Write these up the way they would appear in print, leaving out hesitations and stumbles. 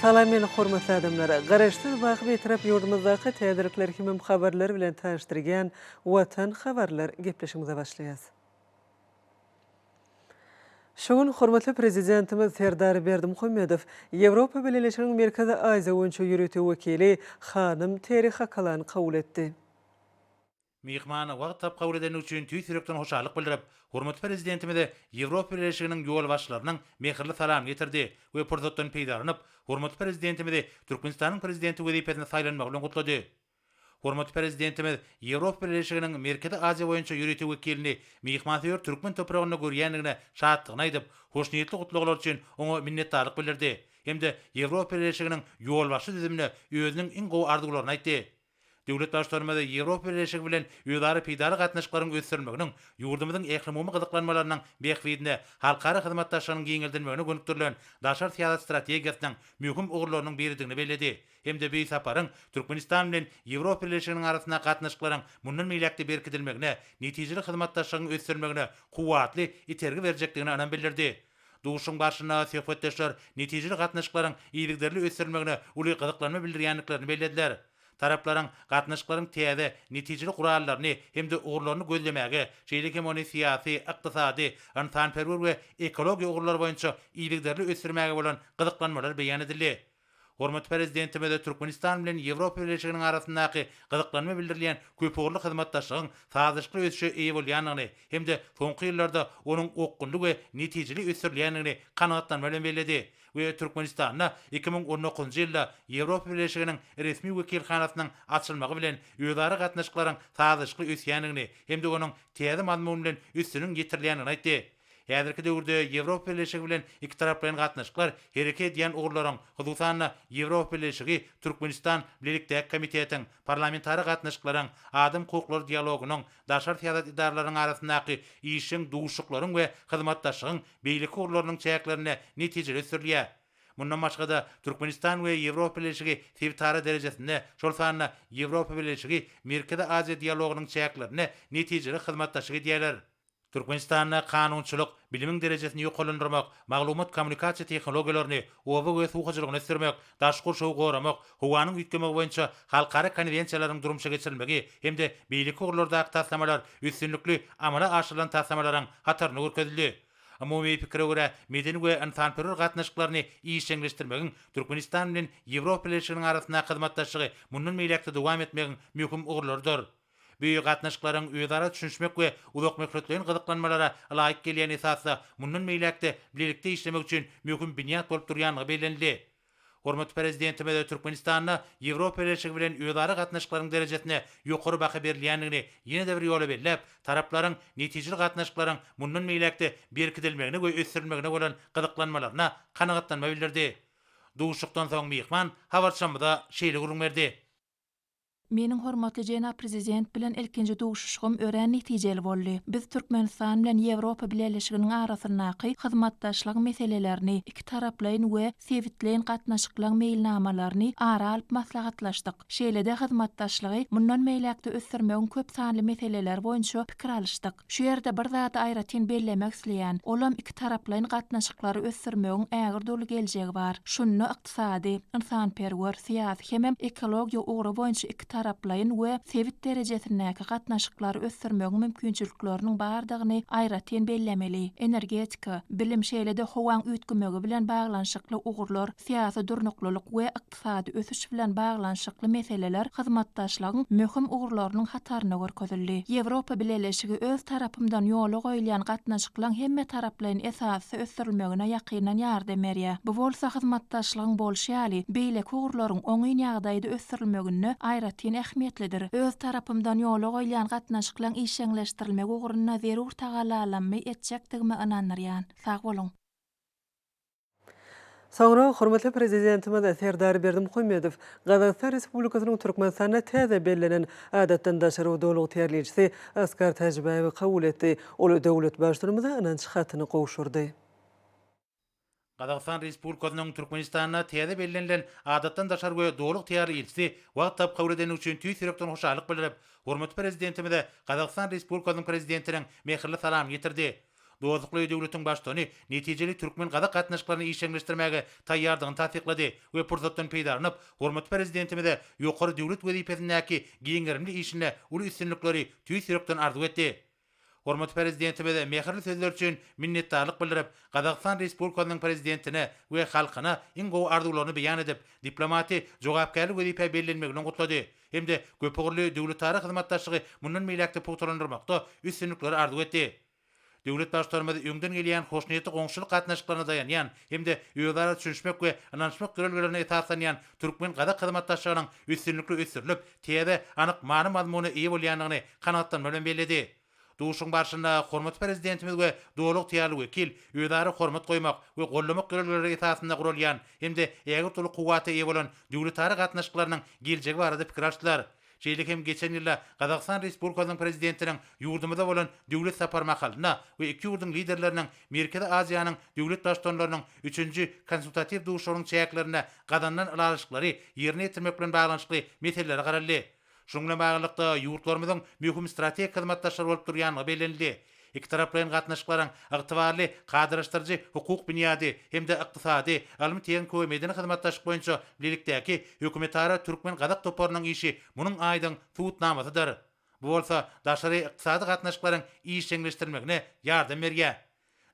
Salam meni hormatly adamlar! Garaşsyz baky Bitarap ýurdumyzdaky täzelikler hemem habarlar bilen tanyşdyrýan Watan habarlar gepleşigimize başlaýas. Şu gün hormatly Prezidentimiz Serdar Berdimuhamedow Ýewropa Bileleşiginiň Merkezi Aziýa boýunça ýörite wekili hanym Terri Hakalany kabul etdi. Myhmany wagt tapyp kabul edeni üçin tüýs ýürekden hoşallyk bildirip, hormatly Prezidentimize Ýewropa Bileleşiginiň ýolbaşçylarynyň mähirli salamyny ýetirdi we pursatdan peýdalanyp, hormatly Prezidentimizi Türkmenistanyň Prezidenti wezipesine saýlanmagy bilen gutlady. Hormatly Prezidentimiz Ýewropa Bileleşiginiň Merkezi Aziýa boýunça ýörite wekilini myhmansöýer türkmen topragynda görýändigine şatlygyny aýdyp, hoşniýetli gutlaglar üçin oňa minnetdarlyk bildirdi hem-de Ýewropa Bileleşiginiň ýolbaşçy düzümine özüniň iň gowy arzuwlaryny aýtdy. Döwlet Baştutanymyz Ýewropa Bileleşigi bilen özara peýdaly gatnaşyklaryň ösdürilmeginiň ýurdumyzyň ählumumy gyzyklanmalarynyň bähbidine halkara hyzmatdaşlygynyň giňeldilmegine gönükdirilen daşary syýasat strategiýasynyň möhüm ugurlarynyň biridigini belledi hem-de bu saparyň Türkmenistan bilen Ýewropa Bileleşiginiň arasyndaky gatnaşyklaryň mundan beýläk-de berkidilmegine, netijeli hyzmatdaşlygyň ösdürilmegine kuwwatly itergi berjekdigine ynam bildirdi. Duşuşygyň barşynda söhbetdeşler netijeli gatnaşyklaryň yzygiderli ösdürilmegine uly gyzyklanma bildirýändiklerini bellediler. Taraplaryň gatnaşyklaryň täze, netijeli gurallaryny hem-de ugurlaryny gözlemäge, şeýle hem ony syýasy, ykdysady, ynsanperwer we ekologiýa ugurlary boýunça yzygiderli ösdürmäge bolan gyzyklanmalar beýan edildi. Hormatly Prezidentimiz Türkmenistan bilen Ýewropa Bileleşiginiň arasyndaky gyzyklanma bildirilýän köpugurly hyzmatdaşlygyň sazlaşykly ösüşe eýe bolýandygyny hem-de soňky ýyllarda onuň okgunly we netijeli ösdürilýändigini kanagatlanma bilen belledi we Türkmenistanda 2019-njy ýylda Ýewropa Bileleşiginiň resmi wekilhanasynyň açylmagy bilen özara gatnaşyklaryň sazlaşykly ösýändigini hem-de onuň täze mazmun bilen üstüniň ýetirilýändigini aýtdy. Häzirki döwürde Ýewropa Bileleşigi bilen ikitaraplaýyn gatnaşyklar hereket edýän ugurlaryň, hususan-da, Ýewropa Bileleşigi, Türkmenistan bilelikdäki komitetiň, parlamentara gatnaşyklaryň, adam hukuklary dialogynyň, daşary syýasat edaralarynyň arasyndaky işjeň duşuşyklaryň we hyzmatdaşlygyň beýleki ugurlarynyň çäklerinde netijeli ösdürilýär. Mundan başga-da, Türkmenistan we Ýewropa Bileleşigi sebitara derejesinde, şol sanda Ýewropa Bileleşigi, Merkezi Aziýa dialogynyň çäklerinde netijeli hyzmatdaşlyk edýärler. Türkmenistanda kanunçylyk, bilimiň derejesini ýokarlandyrmak, maglumat-kommunikasiýa tehnologiýalaryny, oba we suw hojalygyny ösdürmek, daşky gurşawy goramak, howanyň üýtgemegi boýunça halkara konwensiýalaryň durmuşa geçirilmegi hem-de beýleki ugurlardaky taslamalar üstünlikli amala aşyrylan taslamalaryň hatarynda görkezildi. Umumy pikire görä, medeni we ynsanperwer gatnaşyklaryny işjeňleşdirmegiň Türkmenistan bilen Ýewropa Bileleşiginiň arasyndaky hyzmatdaşlygy mundan beýläk-de dowam etmegiň möhüm ugurlarydyr. Bu gatnaşyklaryň özara düşünişmek we uzakmöhletleýin gyzyklanmalara ylaýyk gelýän esasda mundan beýläk-de bilelikde işlemek üçin möhüm binýat bolup durýandygy bellenildi. Hormatly Prezidentimiz Türkmenistanda Ýewropa Bileleşigi bilen özara gatnaşyklaryň derejesine ýokary baha berilýändigini ýene-de bir ýola belläp, taraplaryň netijeli gatnaşyklaryň mundan beýläk-de berkidilmegine we ösdürilmegine bolan gyzyklanmalaryna kanagatlanma bildirdi. Duşuşykdan soň myhman habarçymyza şeýle gürrüň berdi. Meniň hormatly jenap Prezident bilen ilkinji duşuşygym örän netijeli boldy. Biz Türkmenistan bilen Ýewropa Bileleşiginiň arasyndaky hyzmatdaşlygyň meselelerini, ikitaraplaýyn we sebitleýin gatnaşyklaryň meýilnamalaryny ara alyp maslahatlaşdyk. Şeýle-de hyzmatdaşlygy mundan beýläk-de ösdürmegiň köp sanly meseleleri boýunça pikir alyşdyk. Şu ýerde bir zady aýratyn bellemek isleýän, olam ikitaraplaýyn gatnaşyklary ösdürmegiň ägirt uly geljegi bar. Şunda ykdysady, ynsanperwer, syýasy hemem ekologiýa ugry boýunça ikitaraplaýyn we sebit derejesindäki gatnaşyklary ösdürmegiň mümkinçilikleriniň bardygyny aýratyn bellemeli. Energetika, bilim şeýle-de howaň üýtgemegi bilen baglanyşykly ugurlar syýasy durnuklylyk we ykdysady ösüş bilen baglanyşykly meseleler hyzmatdaşlygyň möhüm ugurlarynyň hatarynda görkezildi. Ýewropa Bileleşigi öz tarapymdan ýola goýulýan gatnaşyklaryň hemmetaraplaýyn esasda ösdürilmegine ýakyndan ýardam berýär. Bu bolsa hyzmatdaşlygyň bolşy ýaly, beýleki ugurlaryň oňyn ýagdaýda ösdürilmeginde aýratyn ähmiýetlidir. Öz tarapymdan ýola goýulýan gatnaşyklaryň işjeňleşdirilmegi ugrunda zerur tagallalammy etjekdigime ynandyrýan. Sag boluň! Soňra hormatly Prezidentimiz Serdar Berdimuhamedow Gazagystan Respublikasynyň Türkmenistanda täze bellenen Adatdan daşary we Doly ygtyýarly ilçisi Askar Täjibaýewi kabul etdi. Ol döwlet Baştutanymyza ynanç hatyny gowşurdy. Gazagystan Respublikasynyň Türkmenistanda täze bellenilen Adatdan daşary we Doly ygtyýarly ilçisi wagt tapyp kabul edendigi üçin tüýs ýürekden hoşallyk bildirip, hormatly Prezidentimize Gazagystan Respublikasynyň Prezidentiniň mähirli salamyny ýetirdi. Dostlukly döwletiň Baştutany netijeli türkmen-gazak gatnaşyklaryny işjeňleşdirmäge taýýardygyny tassyklady we pursatdan peýdalanyp, hormatly Prezidentimize ýokary döwlet wezipesindäki giň gerimli işinde uly üstünlikleri tüýs ýürekden arzuw etdi. Hormatly Prezidentimiz mähirli sözler üçin minnetdarlyk bildirip, Gazagystan Respublikasynyň Prezidentine we halkyna iň gowy arzuwlaryny beýan edip, diplomaty jogapkärli wezipä bellenmegi bilen gutlady hem-de köpugurly döwletara hyzmatdaşlygy mundan beýläk-de pugtalandyrmakda üstünlikleri arzuw etdi. Döwlet Baştutanymyz öňden gelýän hoşniýetli goňşuçylyk gatnaşyklaryna daýanýan hem-de özara düşünişmek we ynanyşmak ýörelgelerine esaslanýan türkmen-gazak hyzmatdaşlygynyň üstünlikli ösdürilip, täze, anyk many-mazmuna eýe bolýandygyny kanagatlanma bilen belledi. Duşuşygyň barşynda hormatly Prezidentimiz we doly ygtyýarly wekil özara hormat goýmak we goldamak ýörelgeleri esasynda guralýan hem-de ägirt uly kuwwata eýe bolan döwletara gatnaşyklarynyň geljegi barada pikir alyşdylar. Şeýle hem geçen ýylda Gazagystan Respublikasynyň Prezidentiniň ýurdumyza bolan döwlet sapary mahalynda we iki ýurduň Liderleriniň Merkezi Aziýanyň döwlet Baştutanlarynyň üçünji Konsultatiw duşuşygynyň çäklerinde gazanylan ylalaşyklary ýerine ýetirmek bilen baglanyşykly meselelere garaldy. Şunuň bilen baglylykda, ýurtlarymyzyň möhüm strategik hyzmatdaşlar bolup durýandygy bellenildi. Ikitaraplaýyn gatnaşyklaryň ygtybarly kadalaşdyryjy hukuk binýady hem-de ykdysady, ylmy-tehniki we medeni hyzmatdaşlyk boýunça bilelikdäki hökümetara türkmen-gazak toparynyň işi munuň aýdyň subutnamasydyr. Bu bolsa daşary ykdysady gatnaşyklaryň işjeňleşdirilmegine ýardam berýär.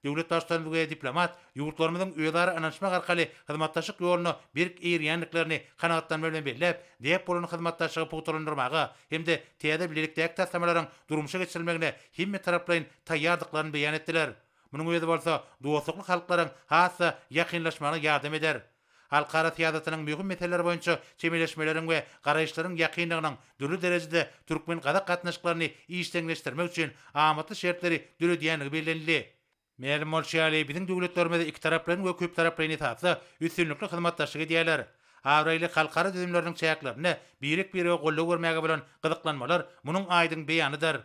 Döwlet Baştutanymyz we diplomat ýurtlarymyzyň özara ynanyşmak arkaly hyzmatdaşlyk ýoluna berk eýerýändiklerini kanagatlanma bilen belläp, däp bolan hyzmatdaşlygy pugtalandyrmaga hem-de täze bilelikdäki taslamalaryň durmuşa geçirilmegine hemmetaraplaýyn taýýardyklaryny beýan etdiler. Munuň özi bolsa dostlukly halklaryň has-da ýakynlaşmagyna ýardam eder. Halkara syýasatynyň möhüm meseleleri boýunça çemeleşmeleriň we garaýyşlaryň ýakynlygynyň dürli derejede türkmen-gazak gatnaşyklaryny işjeňleşdirmek üçin amatly şertleri döredýändigi bellenildi. Mälim bolşy ýaly, biziň döwletlerimiz ikitaraplaýyn we köptaraplaýyn esasda üstünlikli hyzmatdaşlyk edýärler. Abraýly halkara düzümleriniň çäklerinde birek-birege goldaw bermäge bolan gyzyklanmalar munuň aýdyň beýanydyr.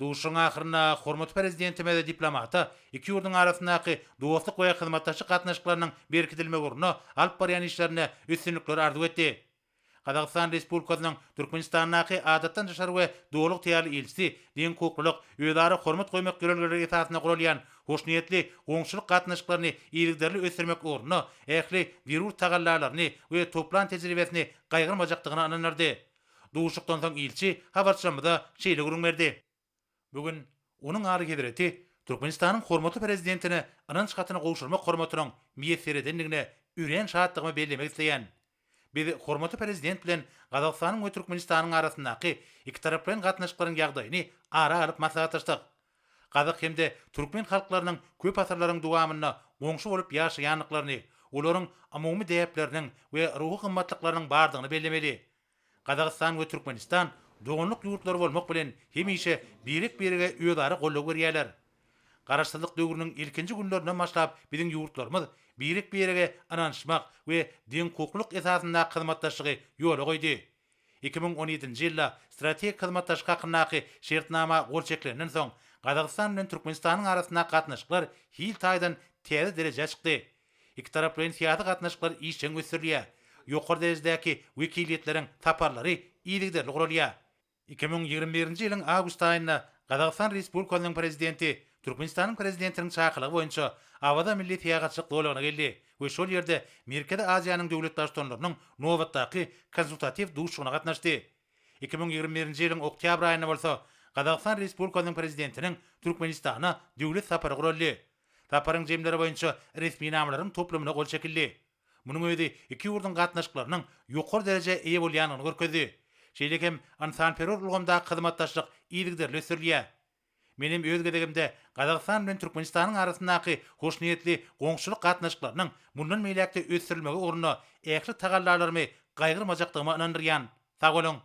Duşuşygyň ahyrynda hormatly Prezidentimiz diplomata iki ýurduň arasyndaky dostluk we hyzmatdaşlyk gatnaşyklarynyň berkidilmegi ugrunda alyp barýan işlerinde üstünlikleri arzuw etdi. Gazagystan Respublikasynyň Türkmenistandaky Adatdan daşary we Doly ygtyýarly ilçisi deňhukuklylyk, özara hormat goýmak ýörelgeleri esasynda guralýan hoşniýetli goňşuçylyk gatnaşyklaryny yzygiderli ösdürmek ugrunda ähli zerur tagallalaryny we toplan tejribesini gaýgyrmajakdygyna ynandyrdy. Duşuşykdan soň ilçi habarçymyza şeýle gürrüň berdi. Bu gün Onuň Alyhezreti Türkmenistanyň hormatly Prezidentine ynanç hatyny gowşurmak hormatynyň miýesser edendigine örän şatdygymy bellemek isleýän. Biz hormatly Prezident bilen Gazagystanyň we Türkmenistanyň arasyndaky ikitaraplaýyn gatnaşyklaryň ýagdaýyny ara alyp maslahatlaşdyk. Gazak hem-de türkmen halklarynyň köp asyrlaryň dowamynda goňşy bolup ýaşaýandyklaryny, olaryň umumy däpleriniň we ruhy gymmatlyklarynyň bardygyny bellemeli. Gazagystan we Türkmenistan doganlyk ýurtlar bolmak bilen hemişe birek-birege özara goldaw berýärler. Garaşsyzlyk döwrüniň ilkinji günlerinden başlap biziň ýurtlarymyz birek-birege ynanyşmak we deňhukuklylyk esasyndaky hyzmatdaşlygy ýola goýdy. 2017-nji ýylda strategik hyzmatdaşlyk hakyndaky şertnama gol çekilenden soň, Gazagystan bilen Türkmenistanyň arasyndaky gatnaşyklar hil taýdan täze derejä çykdy. Ikitaraplaýyn syýasy gatnaşyklar işjeň ösdürilýär. Ýokary derejedäki wekiliýetleriň saparlary yzygiderli guralýar. 2021-nji ýylyň awgust aýynda Gazagystan Respublikasynyň Prezidenti Türkmenistanyň Prezidentiniň çakylygy boýunça Awaza milli syýahatçylyk zolagyna geldi we şol ýerde Merkezi Aziýanyň döwlet Baştutanlarynyň nobatdaky konsultatiw duşuşygyna gatnaşdy. 2021-nji ýylyň oktýabr aýynda bolsa Gazagystan Respublikasynyň Prezidentiniň Türkmenistana döwlet sapary guraldy. Saparyň jemleri boýunça resminamalaryň toplumyna gol çekildi. Munuň özi iki ýurduň gatnaşyklarynyň ýokary derejä eýe bolýandygyny görkezdi. Şeýle hem ynsanperwer ulgamdaky hyzmatdaşlyk yzygiderli ösdürilýär. Men hem öz gezegimde Gazagystan bilen Türkmenistanyň arasyndaky hoşniýetli goňşuçylyk gatnaşyklarynyň mundan beýläk-de ösdürilmegi ugrunda ähli tagallalarymy gaýgyrmajakdygyma ynandyrýan. Sag boluň!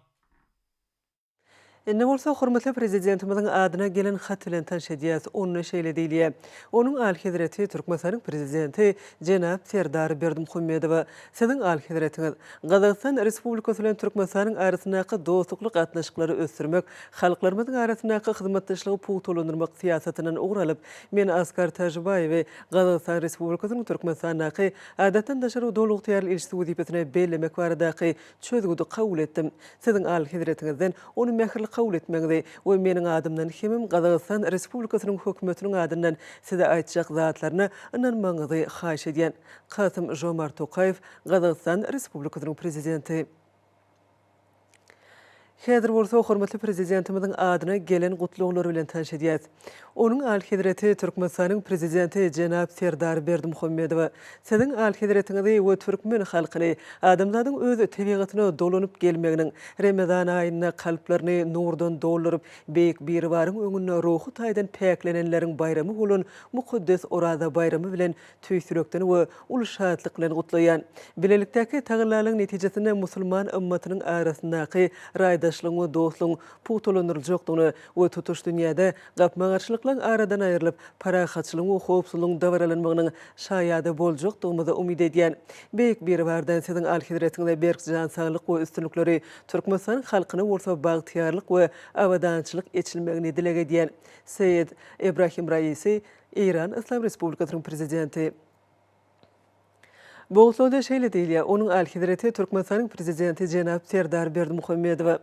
Indi bolsa hormatly Prezidentimiziň adyna gelen hat bilen tanyş edýäs. Onda şeýle diýilýär, Onuň Alyhezreti Türkmenistanyň Prezidenti jenap Serdar Berdimuhamedowa, Siziň Alyhezretiňiz, Gazagystan Respublikasy bilen Türkmenistanyň arasyndaky dostlukly gatnaşyklary ösdürmek, halklarymyzyň arasyndaky hyzmatdaşlygy pugtalandyrmak syýasatyndan ugur alyp, men Askar Täjibaýewi Gazagystan Respublikasynyň Türkmenistandaky Adatdan daşary we Doly ygtyýarly ilçisi wezipesine bellemek baradaky çözgüdi kabul etdim. Siziň Alyhezretiňizden ony mähirli. kabul etmegiňizi we meniň adymdan hemem Gazagystan Respublikasynyň Hökümetiniň adyndan Size aýtjak zatlaryna ynanmagyňyzy haýyş edýän. Kasym Žomart Tokaýew, Gazagystan Respublikasynyň Prezidenti. Häzir bolsa hormatly Prezidentimiziň adyna gelen gutlaglary bilen tanyş edýäs. Onuň Alyhezreti Türkmenistanyň Prezidenti jenap Serdar Berdimuhamedowa, Siziň Alyhezretiňizi we türkmen halkyny adamzadyň öz tebigatyna dolanyp gelmeginiň, Remezan aýynda kalplaryny nurdan dolduryp, Beýik Biribaryň öňünde ruhy taýdan päklenenleriň baýramy bolan mukaddes Oraza baýramy bilen tüýs ýürekden we uly şatlyk bilen gutlaýan. Bilelikdäki tagallalaryň netijesinde musulman ymmatynyň arasyndaky raýdaşlygyň we dostlugyň pugtalandyryljakdygyna we tutuş dünýäde gapma-garşylyklaryň aradan aýrylyp, parahatçylygyň we howpsuzlygyň dabaralanmagynyň şaýady boljakdygymyza umyt edýän. Beýik Biribardan Siziň Alyhezretiňize berk jan saglyk we üstünlikleri, Türkmenistanyň halkyna bolsa bagtyýarlyk we abadançylyk eçilmegini dileg edýän. Seýed Ebrahim Raisi, Eýran Yslam Respublikasynyň Prezidenti. Bu gutlagda şeýle diýilýär, Onuň Alyhezreti Türkmenistanyň Prezidenti jenap Serdar Berdimuhamedowa,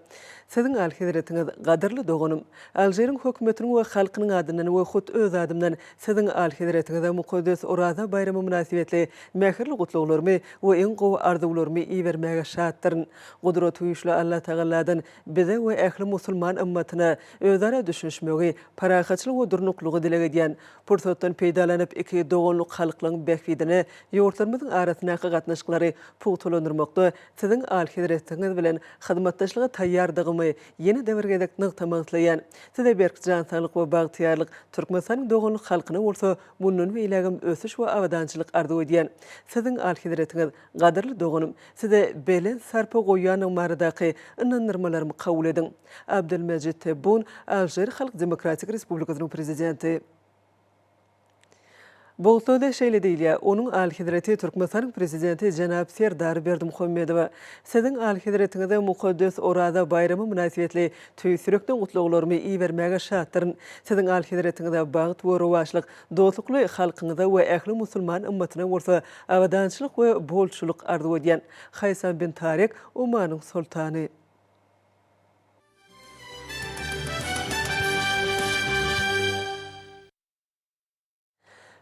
Siziň Alyhezretiňiz, gadyrly doganym, Alžiriň Hökümetiniň we halkynyň adyndan we hut öz adymdan Siziň Alyhezretiňize mukaddes Oraza baýramy mynasybetli mähirli gutlaglarymy we iň gowy arzuwlarymy ibermäge şatdyryn. Gudratygüýçli Allatagaladan bize we ähli musulman ymmatyna özara düşünişmegi, parahatçylyk we durnuklygy dileg edýän. Pursatdan peýdalanyp, iki doganlyk halklaryň bähbidine ýurtlarymyzyň arasyndaky gatnaşyklary pugtalandyrmakda Siziň Alyhezretiňiz bilen hyzmatdaşlyga taýýardygymy ýene-de bir gezek nygtamak isleýän. Size berk jan saglyk we bagtyýarlyk, Türkmenistanyň doganlyk halkyna bolsa mundan beýlägem ösüş we abadançylyk arzuw edýän. Siziň Alyhezretiňiz, gadyrly doganym, Size belent sarpa goýýandygym baradaky ynandyrmalarymy kabul ediň. Abdelmejit Tebbun, Alžir Halk Demokratik Respublikasynyň Prezidenti. Bolsa-da şeýle diýilýär, Onuň Alyhezreti Türkmenistanyň Prezidenti jenap Serdar Berdimuhamedowa, Siziň Alyhezretiňize mukaddes Oraza baýramy mynasybetli tüýs ýürekden gutlaglarymy ibermäge şatdyryn. Siziň Alyhezretiňize bagt we rowaçlyk, dostlukly halkyňyza we ähli musulman ymmatyna bolsa abadançylyk we bolçulyk arzuw edýän. Haýsam bin Tarik, Omanyň Soltany.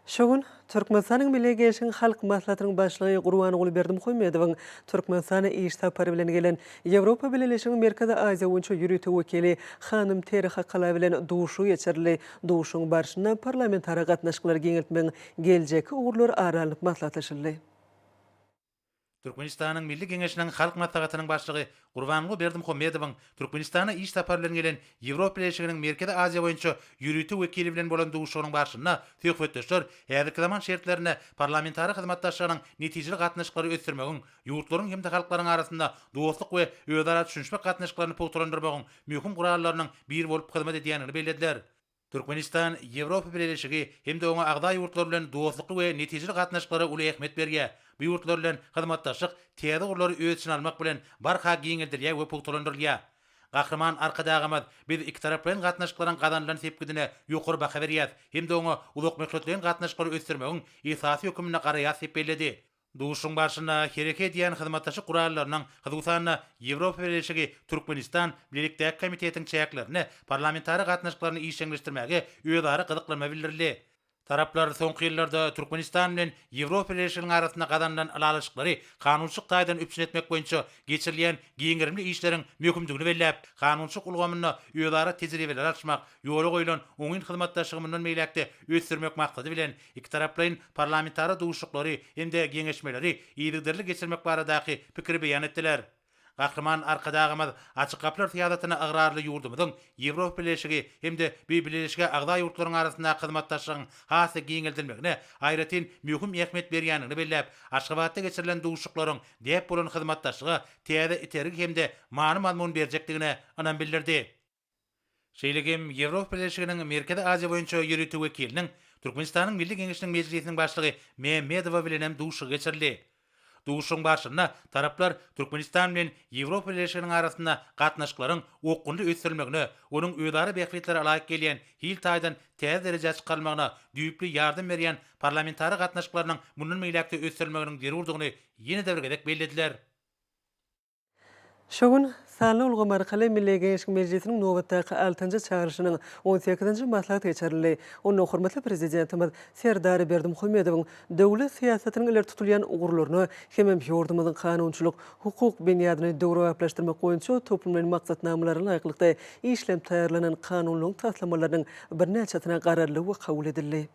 Şu gün Türkmenistanyň Milli Geňeşiniň Halk Maslahatynyň Başlygy Gurbanguly Berdimuhamedowyň Türkmenistana iş sapary bilen gelen Ýewropa Bileleşiginiň Merkezi Aziýa boýunça ýörite wekili hanym Teri Hakala bilen duşuşygy geçirildi. Duşuşygyň barşynda parlamentara gatnaşyklary giňeltmegiň geljekki ugurlary ara alnyp maslahatlaşyldy. Türkmenistanyň Milli Geňeşiniň Halk Maslahatynyň Başlygy Gurbanguly Berdimuhamedowyň Türkmenistana iş sapary bilen gelen Ýewropa Bileleşiginiň Merkezi Aziýa boýunça ýörite wekili bilen bolan duşuşygynyň barşynda söhbetdeşler häzirki zaman şertlerinde parlamentara hyzmatdaşlygynyň netijeli gatnaşyklary ösdürmegiň, ýurtlaryň hem-de halklaryň arasynda dostluk we özara düşünişmek gatnaşyklaryny pugtalandyrmagyň möhüm gurallarynyň biri bolup hyzmat edýändigini bellediler. Türkmenistan Ýewropa Bileleşigi hem-de oňa agza ýurtlar bilen dostlukly we netijeli gatnaşyklara uly ähmiýet berýär. Bu ýurtlar bilen hyzmatdaşlyk täze ugurlary öz içine almak bilen, barha giňeldilýär we pugtalandyrylýar. Gahryman Arkadagymyz, Biz ikitaraplaýyn gatnaşyklaryň gazanylan sepgidine ýokary baha berýäris hem-de oňa uzakmöhletleýin gatnaşyklary ösdürmegiň esasy höküminde garaýarys diýip belledi. Duşuşygyň barşynda hereket edýän hyzmatdaşlyk gurallarynyň, hususan-da, Ýewropa Bileleşigi, Türkmenistan bilelikdäki komitetiň çäklerinde parlamentara gatnaşyklaryny işjeňleşdirmäge özara gyzyklanma bildirildi. Taraplar soňky ýyllarda Türkmenistan bilen Ýewropa Bileleşiginiň arasynda gazanylan ylalaşyklary kanunçylyk taýdan üpjün etmek boýunça geçirilýän giň gerimli işleriň möhümdigini belläp, kanunçylyk ulgamynda özara tejribeleri alyşmak, ýola goýlan oňyn hyzmatdaşlygy mundan beýläk-de ösdürmek maksady bilen, Ikitaraplaýyn parlamentara duşuşyklary hem-de geňeşmeleri yzygiderli geçirmek baradaky pikiri beýan etdiler. Gahryman Arkadagymyz Açyk gapylar syýasatyna ygrarly ýurdumyzyň Ýewropa Bileleşigi hem-de bu Bileleşige agza ýurtlaryň arasyndaky hyzmatdaşlygyň has-da giňeldilmegine aýratyn möhüm ähmiýet berýändigini belläp, Aşgabatda geçirilen duşuşyklaryň däp bolan hyzmatdaşlyga täze itergi hem-de many-mazmun berjekdigine ynam bildirdi. Şeýle hem Ýewropa Bileleşiginiň Merkezi Aziýa boýunça ýörite wekiliniň Türkmenistanyň Milli Geňeşiniň Mejlisiniň Başlygy Mämmedowa bilen hem duşuşygy geçirildi. Duşuşygyň barşynda taraplar Türkmenistan bilen Ýewropa Bileleşiginiň arasynda gatnaşyklaryň okgunly ösdürilmegine, onuň özara bähbitlere laýyk gelýän hil taýdan täze derejä çykarylmagyna düýpli ýardam berýän parlamentara gatnaşyklarynyň mundan beýläk-de ösdürilmeginiň zerurdygyny ýene-de bir gezek bellediler. Şu gün. Sanly ulgam arkaly Milli Geňeşiň Mejlisiniň nobatdaky altynjy çagyryşynyň on sekizinji maslahaty geçirildi. Onda hormatly Prezidentimiz Serdar Berdimuhamedowyň döwlet syýasatynyň ileri tutulýan ugurlaryna hemem ýurdumyzyň kanunçylyk, hukuk binýadyny döwrebaplaşdyrmak boýunça toplumlaýyn maksatnamalara laýyklykda işlenip taýýarlanan kanunlaryň taslamalarynyň birnäçesine garaldy we kabul edildi.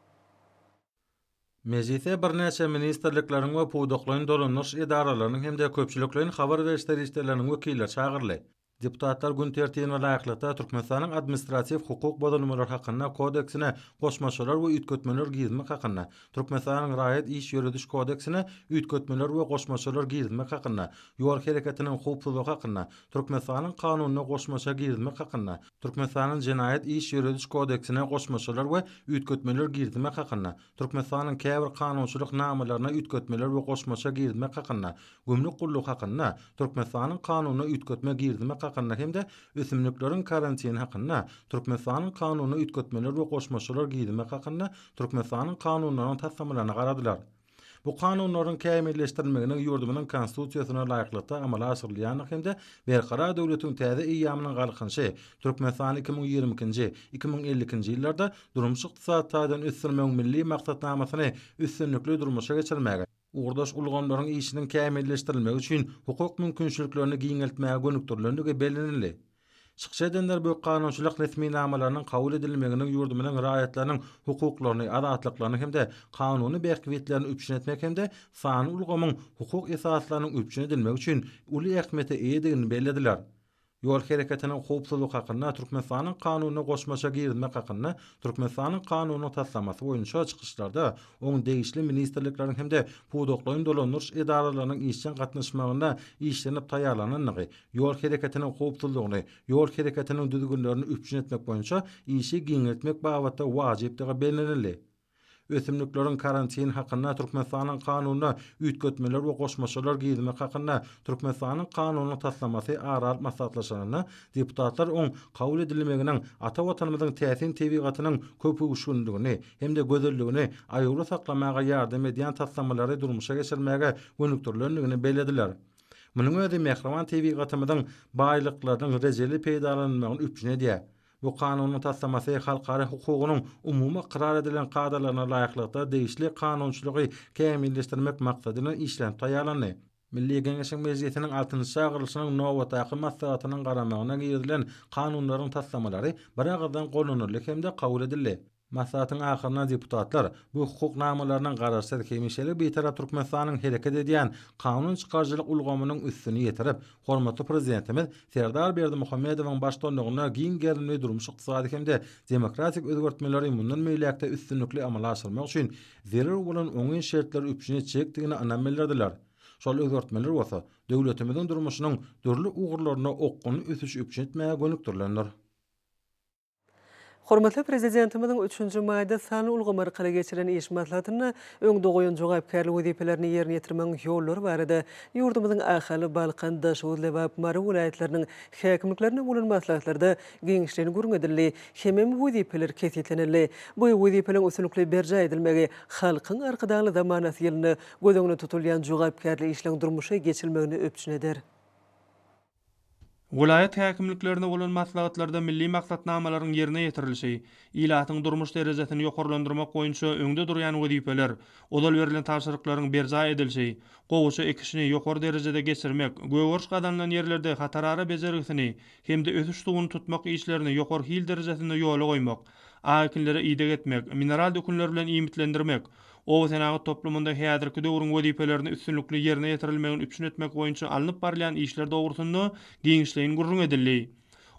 Mejlise birnäçe ministrlikleriň we pudaklaýyn dolandyryş edaralarynyň hem-de köpçülikleýin habar beriş serişdeleriniň wekilleri çagyryldy. Deputatlar gün tertibine laýyklykda, Türkmenistanyň Administratiw hukuk bozulmalary hakynda kodeksine goşmaçalar we üýtgetmeler girizmek hakynda, Türkmenistanyň Raýat iş ýörediş kodeksine üýtgetmeler we goşmaçalar girizmek hakynda, Ýol hereketiniň howpsuzlygy hakynda Türkmenistanyň Kanunyna goşmaça girizmek hakynda, Türkmenistanyň Jenaýat iş ýörediş kodeksine goşmaçalar we üýtgetmeler girizmek hakynda, Türkmenistanyň käbir kanunçylyk namalaryna üýtgetmeler we goşmaça girizmek hakynda, Gümrük gullugy hakynda Türkmenistanyň Kanunyna üýtgetme girizmek hakynda hem-de Ösümlikleriň karantini hakynda Türkmenistanyň Kanunyna üýtgetmeler we goşmaçalar girizmek hakynda Türkmenistanyň Kanunlarynyň taslamalaryna garadylar. Bu kanunlaryň kämilleşdirilmeginiň ýurdumyzyň Konstitusiýasyna laýyklykda amala aşyrylýandygy hem-de Berkarar döwletiň täze eýýamynyň Galkynyşy, Türkmenistany 2022-nji, 2052-nji ýyllarda durmuş-ykdysady taýdan ösdürmegiň Milli maksatnamasyny üstünlikli durmuşa geçirmäge, ugurdaş ulgamlaryň işiniň kämilleşdirilmegi üçin hukuk mümkinçiliklerini giňeltmäge gönükdirilendigi bellenildi. Çykyş edenler bu kanunçylyk resminamalarynyň kabul edilmeginiň ýurdumyzyň raýatlarynyň hukuklaryny, azatlyklaryny hem-de kanuny bähbitlerini üpjün etmek hem-de sanly ulgamyň hukuk esaslarynyň üpjün edilmegi üçin uly ähmiýete eýedigini bellediler. Ýol hereketiniň howpsuzlygy hakynda Türkmenistanyň Kanunyna goşmaça girizmek hakynda Türkmenistanyň Kanunynyň taslamasy boýunça çykyşlarda oň degişli ministrlikleriň hem-de pudaklaýyn dolandyryş edaralarynyň işjeň gatnaşmagynda işlenip taýýarlanandygy, ýol hereketiniň howpsuzlygyny, ýol hereketiniň düzgünlerini üpjün etmek boýunça işi giňeltmek babatda wajypdygy bellenildi. Ösümlikleriň karantini hakynda Türkmenistanyň Kanunyna üýtgetmeler we goşmaçalar girizmek hakynda Türkmenistanyň Kanunynyň taslamasy ara alyp maslahatlaşylanda, deputatlar oň kabul edilmeginiň ata Watanymyzyň täsin tebigatynyň köpöwüşginligini hem-de gözelligini aýawly saklamaga ýardam edýän taslamalary durmuşa geçirmäge gönükdirilendigini bellediler. Munuň özi mähriban tebigatymyzyň baýlyklarynyň rejeli peýdalanylmagyny üpjün edýär. Bu Kanunyň taslamasy halkara hukugynyň umumy ykrar edilen kadalaryna laýyklykda degişli kanunçylygy kämilleşdirmek maksady bilen işlenip taýýarlandy. Milli Geňeşiň Mejlisiniň altynjy çagyrylyşynyň nobatdaky maslahatynyň garamagyna girizilen kanunlaryň taslamalary biragyzdan gollanyldy hem-de kabul edildi. Maslahatyň ahyrynda deputatlar bu hukuk namalarynyň Garaşsyz, hemişelik Bitarap Türkmenistanyň hereket edýän kanun çykaryjylyk ulgamynyň üstüni ýetirip, hormatly Prezidentimiz Serdar Berdimuhamedowyň baştutanlygynda giň gerimli durmuş-ykdysady hem-de demokratik özgertmeleri mundan beýläk-de üstünlikli amala aşyrmak üçin zerur bolan oňyn şertleri üpjün etjekdigine ynam bildirdiler. Şol özgertmeler bolsa, döwletimiziň durmuşynyň dürli ugurlarynda okgunly ösüşi üpjün etmäge gönükdirilendir. Hormatly Prezidentimiziň üçünji maýda sanly ulgam arkaly geçiren iş maslahatynda öňde goýan jogapkärli wezipelerini ýerine ýetirmegiň ýollary barada ýurdumyzyň Ahal, Balkan, Daşoguz, Lebap, Mary welaýatlarynyň häkimliklerinde bolan maslahatlarda giňişleýin gürrüň edildi hemem wezipeler kesgitlenildi. Bu wezipeleriň üstünlikli berjaý edilmegi Halkyň Arkadagly zamanasy ýylynda göz öňünde tutulýan jogapkärli işleň durmuşa geçirilmegini üpjün eder. Welaýat häkimliklerinde bolan maslahatlarda milli maksatnamalaryň ýerine ýetirilişi, ilatyň durmuş derejesini ýokarlandyrmak boýunça öňde durýan wezipeler, ozal berlen tabşyryklaryň berjaý edilişi, gowaça ekişini ýokary derejede geçirmek, gögeriş gazanylan ýerlerde hatarara bejergisini hem-de ösüş suwuny tutmak işlerini ýokary hil derejesinde ýola goýmak, ak ekinlere ideg etmek, mineral dökünler bilen iýmitlendirmek, Obasenagat toplumynda häzirki döwrüň wezipelerini üstünlikli ýerine ýetirilmegini üpjün etmek boýunça alnyp barylýan işler dogrusynda giňişleýin gürrüň edildi.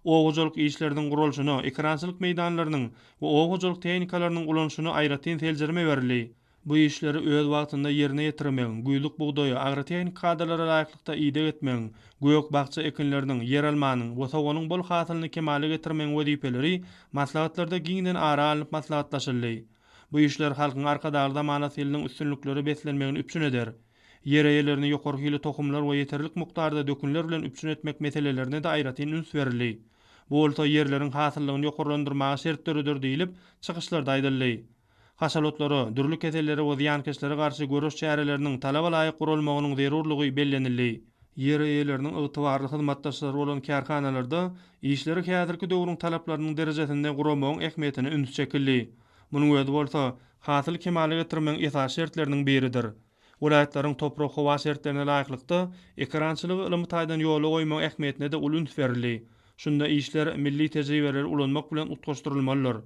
Oba hojalyk işleriniň guralyşyna, ekerançylyk meýdanlarynyň we oba hojalyk tehnikalarynyň ulanyşyna aýratyn seljerme berildi. Bu işleri öz wagtynda ýerine ýetirmegiň, güýzlük bugdaýa agrotehniki kadalara laýyklykda ideg etmegiň, gök-bakja ekinleriniň, ýeralmanyň we soganyň bol hasylyny kemala getirmegiň wezipeleri maslahatlarda giňden ara alnyp maslahatlaşyldy. Bu işler Halkyň Arkadagly zamanasy ýylynyň üstünliklere beslenmegini üpjün eder. Ýer eýelerini ýokary hili tohumlar we ýeterlik mukdarda dökünler bilen üpjün etmek meselelerine-de aýratyn üns berildi. Bu bolsa ýerleriň hasyllygyny ýokarlandyrmaga şert döreder diýlip, çykyşlarda aýdyldy. Haşal otlara, dürli kesellere we zyýankeşlere garşy göreş çäreleriniň talaba laýyk guralmagynyň zerurlygy bellenildi. Ýer eýeleriniň ygtybarly hyzmatdaşlary bolan kärhanalarda işleri häzirki döwrüň talaplarynyň derejesinde guramagyň ähmiýetine üns çekildi. Munuň özi bolsa, hasyly kemala getirmegiň esasy şertleriniň biridir. Welaýatlaryň toprak-howa şertlerine laýyklykda, ekerançylygy ylmy taýdan ýola goýmagyň ähmiýetine-de uly üns berildi. Şunda işler milli tejribeleri ulanmak bilen utgaşdyrylmalydyr.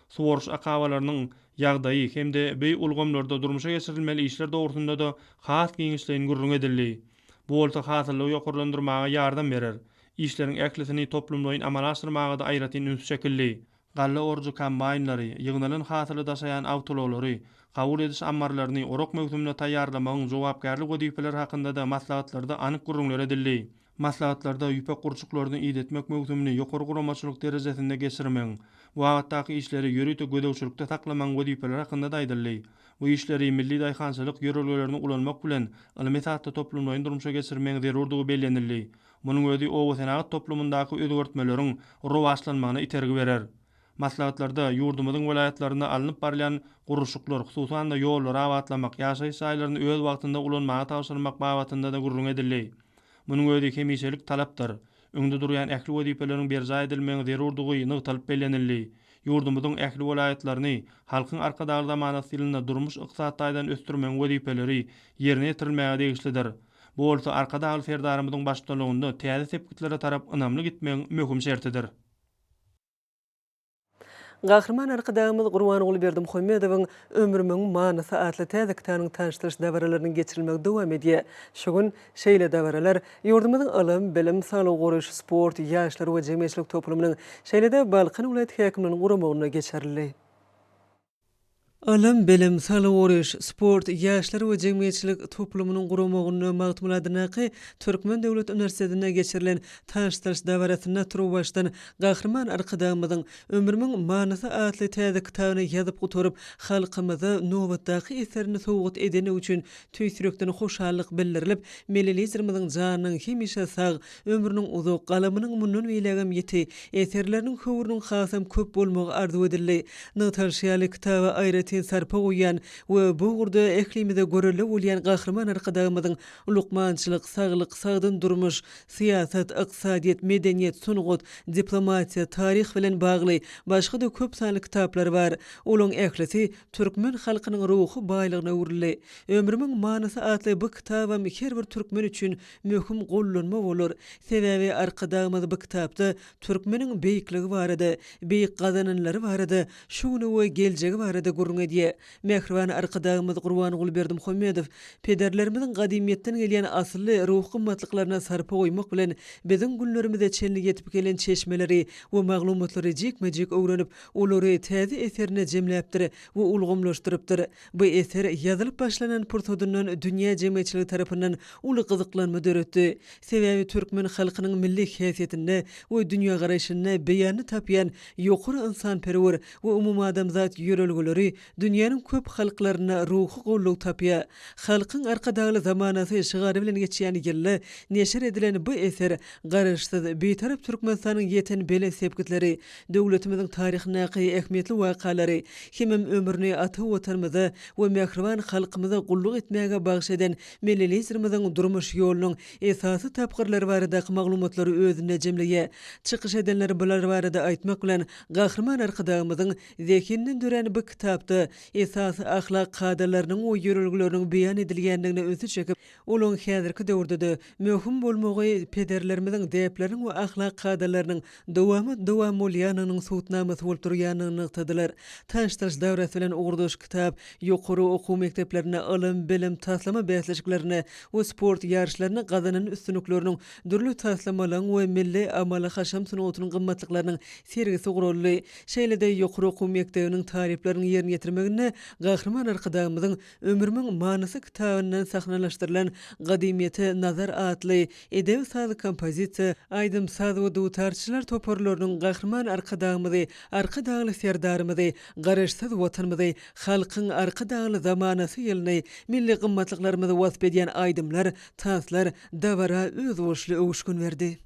Suwaryş akabalarynyň ýagdaýy hem-de beý ulgamlarda durmuşa geçirilmeli işler dogrusynda-da has giňişleýin gürrüň edildi. Bu bolsa hasyllygy ýokarlandyrmaga ýardam berer. Işleriň ählisini toplumlaýyn amala aşyrmaga-da aýratyn üns çekildi. Galla orujy kombaýnlary, ýygnalan hasyly daşaýan awtoulaglary, kabul ediş ammarlaryny orak möwsümine taýýarlamagyň jogapkärli wezipeleri hakynda-da maslahatlarda anyk gürrüňler edildi. Maslahatlarda ýüpek gurçuklaryny idetmek möwsümini ýokary guramaçylyk derejesinde geçirmegiň, bu babatdaky işleri ýörite gözegçilikde saklamagyň wezipeleri hakynda-da aýdyldy. Bu işleri milli daýhançylyk ýörelgelerini ulanmak bilen, ylmy esasda toplumlaýyn durmuşa geçirmegiň zerurdygy bellenildi. Munuň özi obasenagat toplumyndaky özgertmeleriň rowaçlanmagyna itergi berer. Maslahatlarda ýurdumyzyň welaýatlarynda alnyp barylýan gurluşyklar, hususan-da, ýollary abatlamak, ýaşaýyş jaýlaryny öz wagtynda ulanmaga tabşyrmak babatynda-da gürrüň edildi. Munuň özi hemişelik talapdyr. Öňde durýan ähli wezipeleriň berjaý edilmegiň zerurdygy nygtalyp bellenildi. Ýurdumyzyň ähli welaýatlaryny Halkyň Arkadagly zamanasy ýylynda durmuş-ykdysady taýdan ösdürmegiň wezipeleri ýerine ýetirilmäge degişlidir. Bu bolsa Arkadagly Serdarymyzyň baştutanlygynda täze sepgitlere tarap ynamly gitmegiň möhüm şertidir. Gahryman Arkadagymyz Gurbanguly Berdimuhamedowyň Ömrümiň manysy atly täze kitabynyň tanyşdyryş dabaralarynyň geçirilmegi dowam edýär. Şu gün şeýle dabaralar ýurdumyzyň ylym, bilim, saglygy goraýyş, sport, ýaşlar we jemgyýetçilik toplumynyň, şeýle-de Balkan welaýat häkimliginiň guramagynda geçirildi. Ylym, bilim, saglygy goraýyş, sport, ýaşlar we jemgyýetçilik toplumynyň guramagynda Magtymguly adyndaky Türkmen döwlet uniwersitetinde geçirilen tanyşdyryş dabarasynda turuwbaşdan Gahryman Arkadagymyzyň Ömrümiň manysy atly täze kitabyny ýazyp gutaryp, halkymyza nobatdaky eserini sowgat edendigi üçin tüýs ýürekden hoşallyk bildirilip, Milli Liderimiziň janynyň hemişe sag, ömrüniň uzak, galamynyň mundan beýlägem ýiti, eserleriniň höwrüniň hasam köp bolmagy arzuw edildi. Nygtalyşy ýaly, kitaba aýratyn sarpa goýýan we bu ugurda ählimize görelde bolýan Gahryman Arkadagymyzyň lukmançylyk, saglyk, sagdyn durmuş, syýasat, ykdysadyýet, medeniýet, sungat, diplomatiýa, taryh bilen bagly başga-da köp sanly kitaplary bar. Olaň ählisi türkmen halkynyň ruhy baýlygyna öwrüldi. Ömrümiň manysy atly bu kitabam her bir türkmen üçin möhüm gollanma bolar. Sebäbi Arkadagymyz bu kitapda türkmeniň beýikligi barada, beýik gazananlary barada, şu güni we geljegi barada gürrüň edýär. Mähriban Arkadagymyz Gurbanguly Berdimuhamedow pederlerimiziň gadymyýetden gelýän asylly ruhy gymmatlyklaryna sarpa goýmak bilen, biziň günlerimize çenli ýetip gelen çeşmeleri we maglumatlary jikme-jik öwrenip, olary täze eserinde jemläpdir we ulgamlaşdyrypdyr. Bu eser ýazylyp başlanan pursadyndan dünýä jemgyýetçiligi tarapyndan uly gyzyklanma döretdi. Sebäbi türkmen halkynyň milli häsiýetinde we dünýägaraýşynda beýanyny tapýan ýokary ynsanperwer we umumadamzat ýörelgeleri dünýäniň köp halklarynda ruhy goldaw tapýar. Halkyň Arkadagly zamanasy şygary bilen geçýän ýylda neşir edilen bu eser Garaşsyz, Bitarap Türkmenistanyň ýeten belent sepgitleri, döwletimiziň taryhyndaky ähmiýetli wakalary hemem ömrüni ata Watanymyza we mähriban halkymyza gulluk etmäge bagyş eden Milli Liderimiziň durmuş ýolunyň esasy tapgyrlary baradaky maglumatlary özünde jemleýär. Çykyş edenler bular barada aýtmak bilen, Gahryman Arkadagymyzyň zehininden dörän bu kitapda esasy ahlak kadalarynyň we ýörelgeleriniň beýan edilýändigine ünsi çekip, Olaryň häzirki döwürde-de möhüm bolmagy pederlerimiziň däpleriniň we ahlak kadalarynyň dowamat-dowam bolýandygynyň subutnamasy bolup durýandygyny nygtadylar. Tanyşdyryş dabarasy bilen ugurdaş kitap ýokary okuw mekdeplerinde ylym, bilim, taslama bäsleşiklerinde we sport ýaryşlarynda gazanan üstünlikleriniň, dürli taslamalaryň we milli amaly-haşam sungatynyň gymmatlyklarynyň sergisi guraldy. Şeýle-de ýokary okuw mekdebiniň talyplarynyň ýerine ýetirmeginde Gahryman Arkadagymyzyň Ömrümiň manysy kitabyndan sahnalaşdyrylan Gadymyýete nazar atly edebi-saz kompozisiýa, aýdym-saz we dutarçylar toparlarynyň Gahryman Arkadagymyzy, Arkadagly Serdarymyzy, Garaşsyz Watanymyzy, Halkyň Arkadagly zamanasy ýylyny, milli gymmatlyklarymyzy wasp edýän aýdymlar, tanslar dabara özboluşly öwüşgin berdi.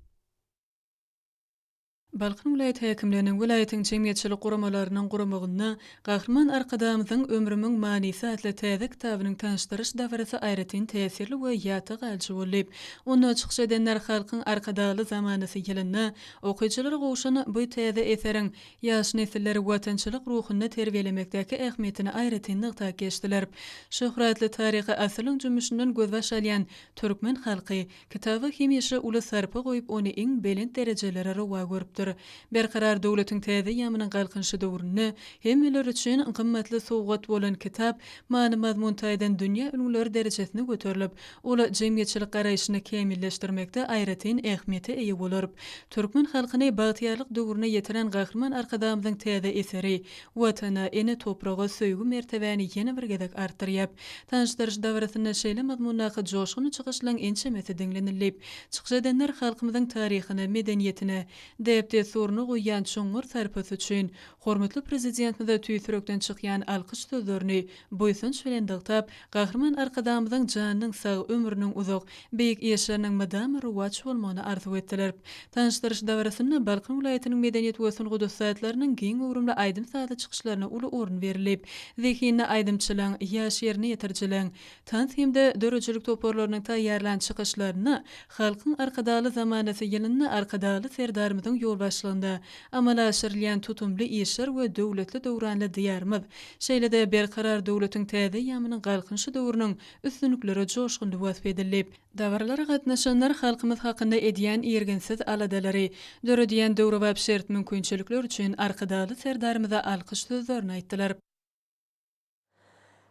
Balkan welaýat häkimliginiň, welaýatyň jemgyýetçilik guramalarynyň guramagynda Gahryman Arkadagymyzyň Ömrümiň manysy atly täze kitabynyň tanyşdyryş dabarasy aýratyn täsirli we ýatda galyjy boldy. Onda çykyş edenler Halkyň Arkadagly zamanasy ýylynda okyjylara gowşan bu täze eseriň ýaş nesilleri watançylyk ruhunda terbiýelemekdäki ähmiýetini aýratyn nygtap geçdiler. Şöhratly taryhy asyryň jümmüşinden gözbaş alýan türkmen halky Kitaba hemişe uly sarpa goýup, ony iň belent derejelere rowa görüpdir. Berkarar döwletiň täze eýýamynyň Galkynyşy döwründe hemmeler üçin gymmatly sowgat bolan kitap many-mazmun taýdan dünýä ülňüleri derejesine göterilip, ol jemgyýetçilik garaýşyny kämilleşdirmekde aýratyn ähmiýete eýe bolar. Türkmen halkyny bagtyýarlyk döwrüne ýetiren Gahryman Arkadagymyzyň täze eseri Watana, ene topraga söýgi mertebäni ýene bir gezek artdyrýar. Tanyşdyryş dabarasynda şeýle mazmundaky joşgunly çykyşlaryň ençemesi diňlenildi. Çykyş edenler halkymyzyň taryhyna, medeniýetine, däp-dessuryna goýýan çuňňur sarpasy üçin hormatly Prezidentimize tüýs ýürekden çykýan alkyş sözlerini buýsanç bilen nygtap, Gahryman Arkadagymyzyň janynyň sag, ömrüniň uzak, beýik işleriniň mydama rowaç bolmagyny arzuw etdiler. Tanyşdyryş dabarasynda Balkan welaýatynyň medeniýet we sungat ussatlarynyň giň göwrümli aýdym-sazly çykyşlaryna uly orun berildi. Zehinli aýdymçylaryň, ýaş ýerine ýetirijileriň, tans hem-de döredijilik toparlarynyň taýýarlan çykyşlarynda Halkyň Arkadagly zamanasy ýylynda Arkadagly Serdarymyzyň ýolbaşçylygynda amala aşyrylýan tutumly işler we döwletli-döwranly Diýarymyz, şeýle-de Berkarar döwletiň täze eýýamynyň Galkynyşy döwrüniň üstünlikleri joşgunly wasp edildi. Dabaralara gatnaşanlar halkymyz hakynda edýän irginsiz aladalary, döredýän döwrebap şert-mümkinçilikler üçin Arkadagly Serdarymyza alkyş sözlerini aýtdylar.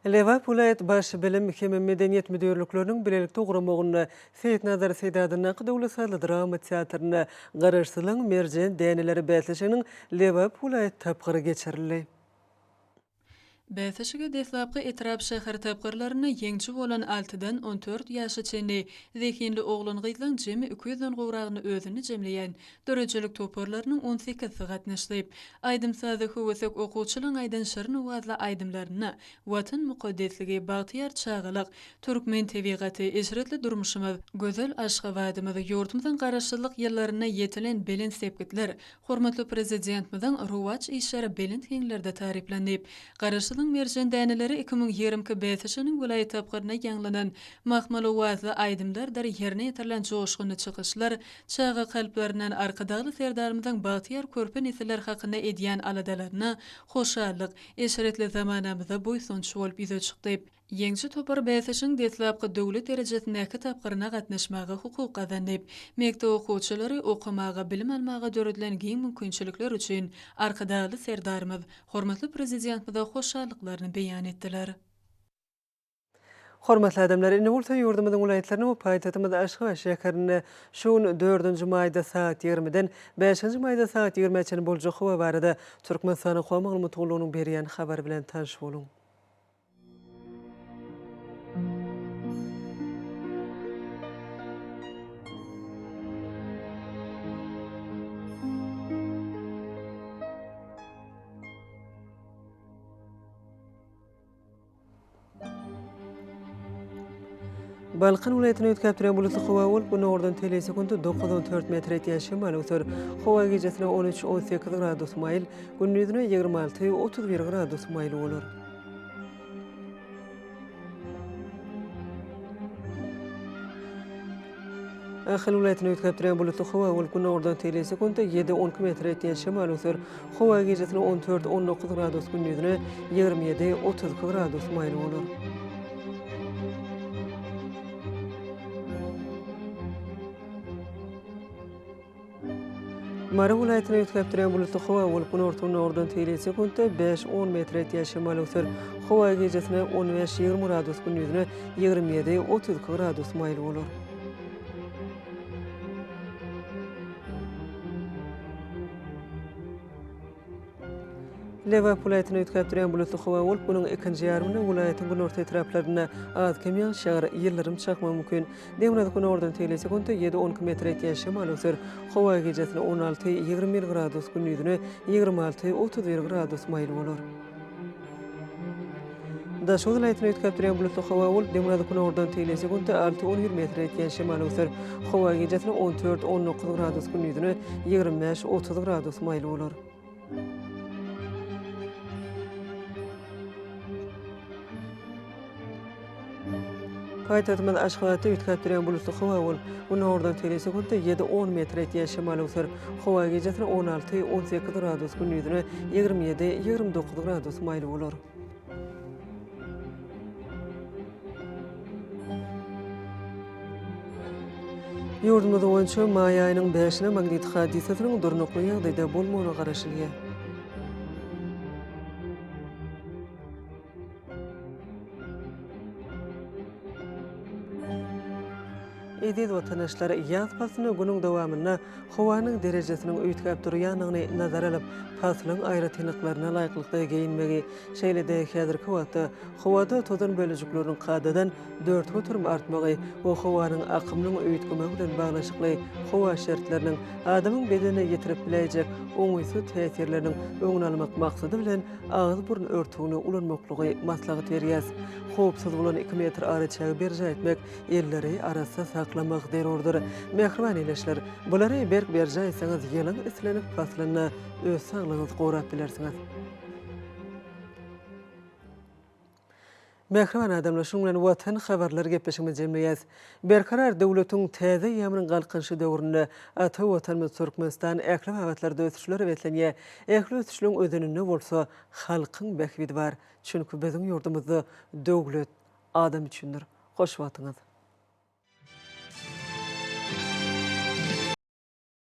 Lebap welaýat Baş bilim hem medeniýet müdirlikleriniň bilelikde guramagynda Seýitnazar Seýdi adyndaky Döwlet sazly drama teatrynda Garaşsyzlygyň merjen däneleri bäsleşiginiň Lebap welaýat tapgyry geçirildi. Bäsleşige deslapky etrap-şäher tapgyrlarynda ýeňiji bolan altydan on dört ýaşa çenli zehinli oglan-gyzlaryň jemi iki ýüzden gowragyny özünde jemleýän döredijilik toparlarynyň on sekizisi gatnaşdy. Aýdym-saza höwesek okuwçylaryň aýdan şirin owazly aýdymlarynda Watan mukaddesligi, bagtyýar çagalyk, türkmen tebigaty, eşretli durmuşymyz, gözel Aşgabadymyz, ýurdumyzyň Garaşsyzlyk ýyllarynda ýetilen belent sepgitler, Hormatly Prezidentimiziň rowaç işleri belent heňlerde taryplandy. Garaşsyzlygyň merjen däneleri 2022 bäsleşiginiň welaýat tapgyrynda ýaňlanan mahmal owazly aýdymlardyr ýerine ýetirilen joşgunly çykyşlar çaga kalplaryndan Arkadagly Serdarymyzyň bagtyýar körpe nesiller hakynda edýän aladalaryna hoşallyk, eşretli zamanamyza buýsanç bolup ýüze çykdy. Ýeňiji topar bäsleşigiň deslapky döwlet derejesindäki tapgyryna gatnaşmaga hukuk gazandy. Mekdep okuwçylary okamaga, bilim almaga döredilen giň mümkinçilikler üçin Arkadagly Serdarymyz, hormatly Prezidentimize hoşallyklaryny beýan etdiler. Hormatly adamlar, indi bolsa ýurdumyzyň welaýatlarynda we paýtagtymyz Aşgabat şäherinde şu gün dördünji maýda sagat ýigrimiden bäşinji maýda sagat ýigrimä çenli boljak howa barada Türkmenistanyň Howa maglumat gullugynyň berýän habary bilen tanyş boluň. Balkan welaýatyny üýtgäp durýan bulutly howa bolup, günordan telim sekundy 9-14 metr etýän şemal öwser. Howa gijesine 13-18 gradus maýyl, gündizine 26-31 gradus maýyl bolar. Ahal welaýatynda üýtgäp durýan bulutly howa bolup, günordan telim sekuntda ýedi, 12 metre ýetýän şemal öwser. Howa gijesine 14, 19 gradus, gündizine 27, 32 gradus maýyl bolar. Mary welaýatynda üýtgäp durýan bulutly howa bolup, günorta-günordan teýli sekuntda bäş-on metre ýetýän şemal öwser. Howa gijesine on bäş-ýigrimi gradus, gündizine 27, 32 gradus maýyl bolar. Lebap welaýatynda üýtgäp durýan bulutly howa bolup, günüň ikinji ýarymynda welaýatyň günorta etraplarynda az-kem ýagyş ýagar, ýyldyrym çakmagy mümkin. Demirgazyk günordan tegelek sekuntda ýedi-on iki metre ýetýän şemal öwser. Howa gijesine 16, 21 gradus, gündizine 26, 31 gradus maýyl bolar. Daşoguz welaýatynda üýtgäp durýan bulutly howa bolup, demirgazyk-günordan tegelek sekuntda alty, 11 metre ýetýän şemal öwser. Howa gijesine 14, 19 gradus, gündizine 25, 30 gradus maýyl bolar. Paýtagtymyz Aşgabatda üýtgäp durýan bulutly howa bolup, günordan tegelek sekuntda ýedi, on metr ýetýän şemal öwser. Howa gijesine 16, 18 gradus, gündizine 27, 29 gradus maýyl bolar. Ýurdumyz boýunça maý aýynyň bäşine magnit hadysasynyň durnukly ýagdaýda bolmagyna garaşylýar. Eziz watandaşlar, ýaz paslynda günüň dowamynda howanyň derejesiniň üýtgäp durýandygyny nazara alyp, paslyň aýratynlyklaryna laýyklykda geýinmegi, şeýle-de häzirki wagtda howada tozan bölejikleriniň kadadan 4% artmagy we howanyň akymynyň üýtgemegi bilen baglanyşykly howa şertleriniň adamyň bedenine ýetirip biläýjek oňaýsyz täsirleriniň öňüni almak maksady bilen agyz-burun örtügini ulanmaklygy maslahat berýäs. Howpsuz bolan iki metr araçägi berjaý etmek, elleri arassa saklamak zerurdyr. Mähriban ildeşler, bulary berk berjaý etseňiz, ýylyň islendik paslynda öz saglygyňyzy gorap bilersiňiz. Mähriban adamlar, şunuň bilen Watan habarlary gepleşigimizi jemleýäs. Berkarar döwletiň täze eýýamynyň Galkynyşy döwründe ata Watanymyz Türkmenistan ähli babatlarda ösüşlere beslenýär. Ähli ösüşleriň özeninde bolsa halkyň bähbidi bar. Çünki biziň ýurdumyzda döwlet adam üçindir. Hoş wagtyňyz!